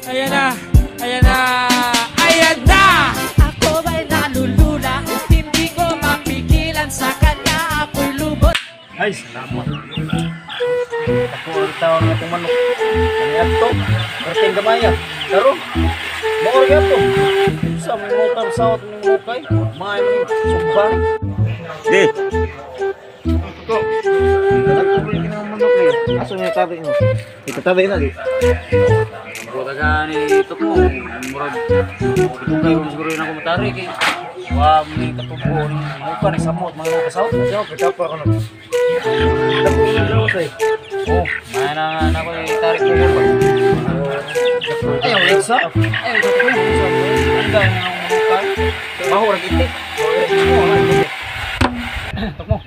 Ayan na! Ayan na! Ayan na! Ako ba'y nalulula? Hindi ko mapigilan, sa kanya ako'y lubot. Ay, salamat. Ako ang taon nga itong manok. Ang ato, perting gamaya. Karon, maor gyapon. Sa may motor sa out ng mukay, may sumba. Di. Ko. Dako rin kinang manok eh. Aso niya tabi mo? Itatabi na di. Buta ka ni Tukmo. Murag, dugay mo siguro yun ako matari kay wa may katubo ni muka ni samot mga kasaw. Siya, pitapa ko na. Dako na daw say. Oh, may na na ko tarik ko ba. Ay, ang sa. Ay, Tukmo. Ang dami ng muka. Baho ra gitik. Tukmo.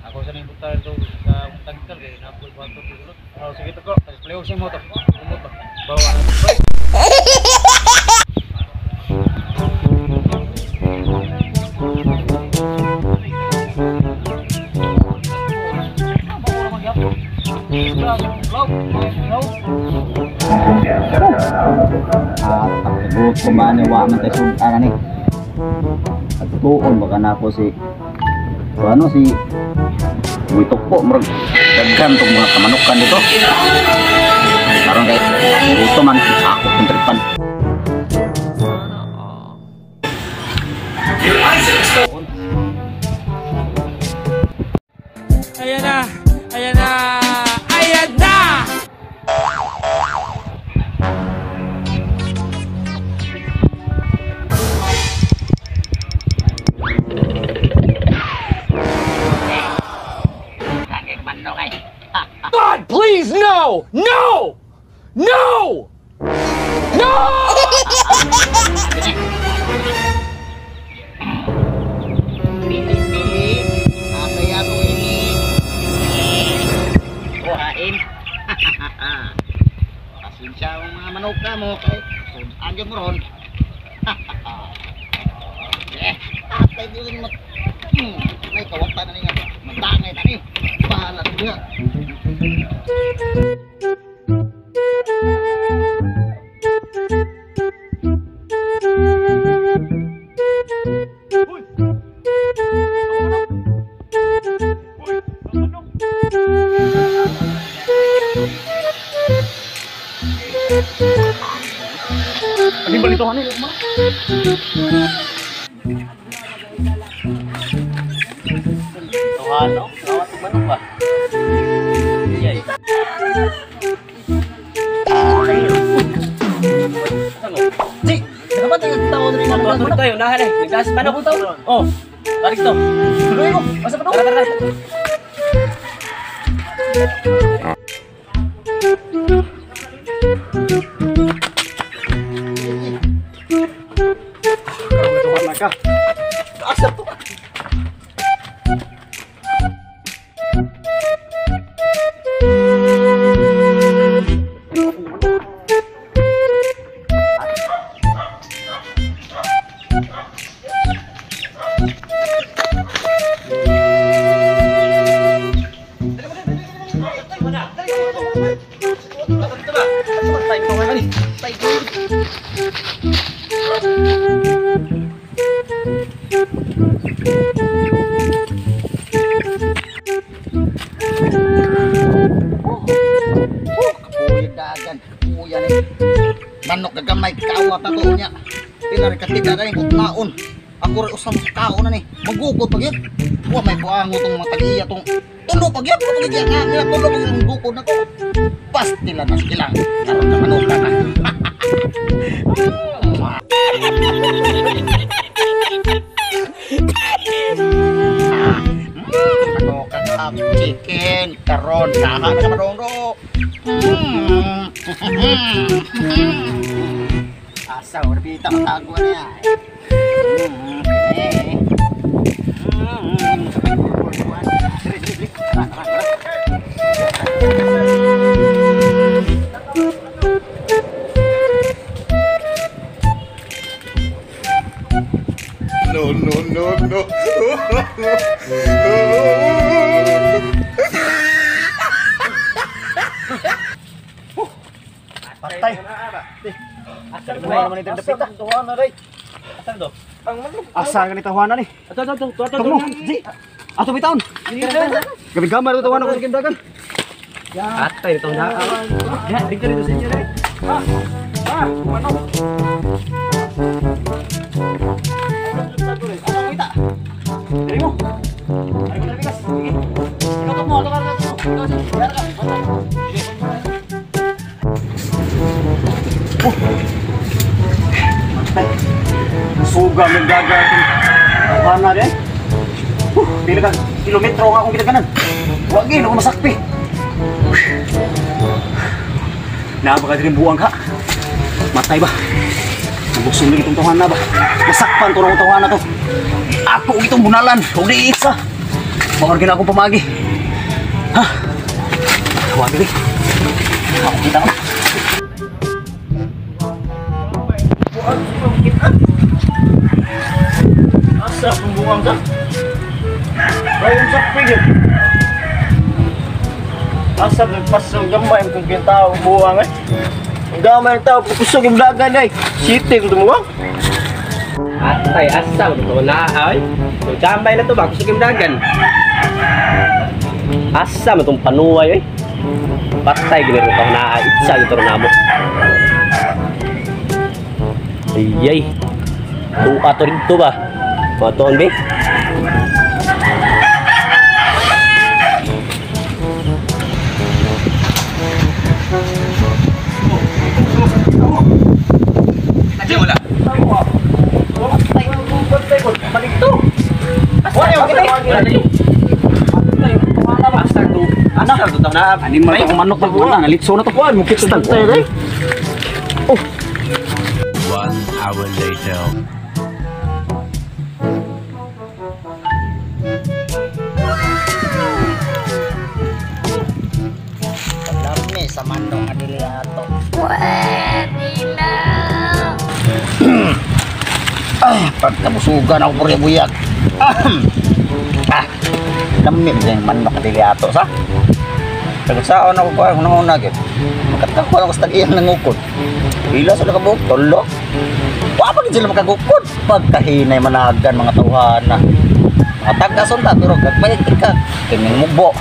Ako sa ning butar to sa tagkal kay napoy bato to sulod. Oh, sige to ko. Play sa motor. Kumot ba? Bawa. At kumani wa man tay sud ani. At tuon baka nako si ano si Witok po murag daghan tong mga kamanukan dito. Karon kay gusto man ako kung tripan. Ayan na! Ayan na! Ayan na! God, please, no! No! No! No! Pili-pili. Asa yato ini. Kuhain. Pasensya ang mga manok ka mo kay sudan mo ron. Eh, atay din mo. May kawatan na nga. Magdangay tani. Bahala niya. Ano balito ani? Tuhan, no? Lawat tong manok ba? Iyay. Di, nakabantay ang tao diri nga Tuwan tayo, unahan eh. Nagtaas manok. Oh, balik to. Tuloy mo. Basta pa Tara, tara, tara. Karon na ka. Asa to? Kapuya dagan, kapuya ni. Manok gagamay kawat na to niya. Pila rin katika na ni butnaon. Ako rin usang kaon na ni. Magukod pag yun. Wa may buango tong mga tag-iya tong tulo pag yun. Pag yun nga nila tulo pag yun gukod na to. Pastila na sila. Karon na manok na. Manok ka chicken karon kaha na madongdo. Asa orbita matago niya. No, no, no, no. Patay. Asa naman itong dapita? Tawanan day. Asa do? Asa ka ni tawanan ni? Ato ato ato ato. Tugmo. Ji. Ato bitaon. Gabi gamay ito tawanan ko sa kindagan. Atay itong na. Ya, dito dito sa inyo day. Ah, manok. Diri mo. Ari ko bigas. Sige. Ikaw tugmo, ato ka tugmo. Ikaw si. Yara ka. Oh. Matay. Suga ng daga itong tawanan day. Pila ka kilometro nga akong gidaganan. Wa gyud ako masakpi. Naa ba ka diri buang ka? Matay ba? Nabukson lagi itong tawanan ba? Masakpan to ng tawanan to. Ako og itong bunalan, og di isa. Mao ra akong pamagi. Ha? Wa diri. Ako kita ko. Asa akong buang ka? Bayon sa pigil. Asa nagpasong gamay kung kintao buang eh. Ang gamay ang tao, kusog yung dagan ay. City kung tumuwang. Atay asa to na ay. So damay na to ba kusog yung dagan. Asa man tong panuway oy. Patay gini ro na itsa gito ro namo. Ayay. Tuwa to dito ba? Matuon be. Animal to manok pag wala nalitso na to. Kuan mo kitstag. Oh. 1 hour later. Lami sa manok nga dili ato. Pwede na. Ay, pagkabusugan ako puro buyag. Ah, lami sa manok nga dili ato sa. Pagsaon ako ko una-una gyud. Makatako ako sa tag-iyang nangukod. Pila sila kabuok, tulo. Wa pa gid sila makagukod. Pagkahinay managan mga tawhana. Mga tag-ason ta pero gagmay ka kining mubo.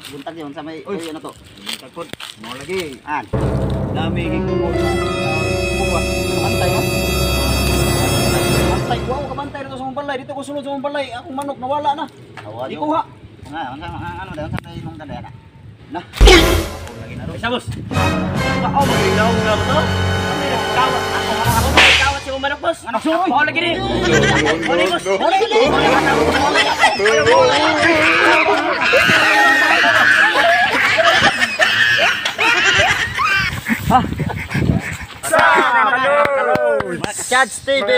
Buntag yun sa may uy ano to. Buntag pod. Mo lagi. An. Dami kay kumo. Kumo. Kabantay ha. Kabantay wow, kabantay dito sa mong balay. Dito ko sulod sa mong balay. Akong manok nawala na. Di kuha. Nga, ano dayon sa may nung dala na. Na. Isa boss. Ako magilaw nga ba to? Kawat ako ako kawat si manok boss. Ako lagi ni. Wala boss. Chadz TV.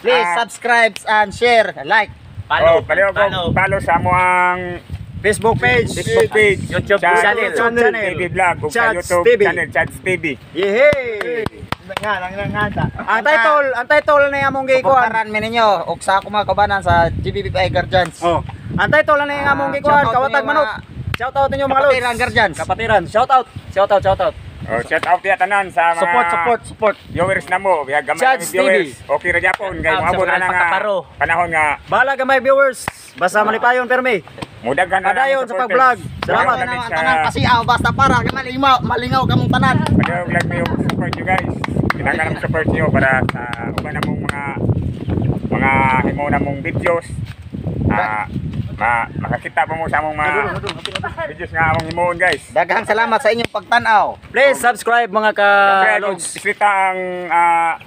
Please subscribe and share, like. Follow, follow, follow sa mo ang Facebook page, YouTube channel, channel, TV vlog, ug sa Chadz YouTube TV. Channel Chadz TV. Yehey! Ang title na among gikuan. Suportaran mi ninyo ug sa ako mga kabanan sa GBPI Guardians. Oh. Ang title na among gikuan, Kawatag Manok. Shout out ninyo mga lods. Kapatiran Guardians. Kapatiran, shout out. Shout out, shout out. Oh, shout out diya tanan sa mga Support, support, support. Viewers na mo, biya gamay Chadz kami viewers. TV. Okay ra gyapon kay Out sa moabot mga na nga alpakaparo. panahon nga Bahala gamay viewers. Basta malipayon permi. mudaghan na Padayon ang sa pag-vlog. Salamat. Salamat Ang tanan pasiaw basta para kay malingaw, malingaw kamong tanan. Padayon lang mi support you guys. Kinahanglan ang support niyo para sa uban namong mga himo namong videos. Makakita pa mo sa among mga videos nga among himuon guys. Daghang salamat sa inyong pagtan-aw. Please subscribe mga ka Subscribe ug lods. islita ang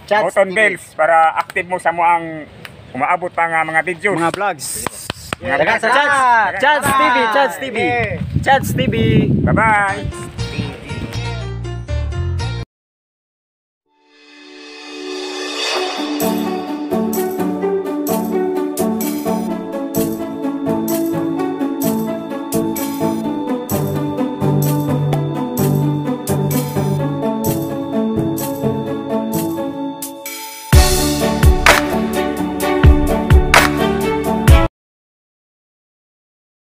Chadz button TV. bells para active mo sa mo ang umaabot pa nga mga videos. Mga vlogs. Mga Daghang vlogs. salamat. Chadz TV, Chadz TV. Chadz TV. Bye-bye.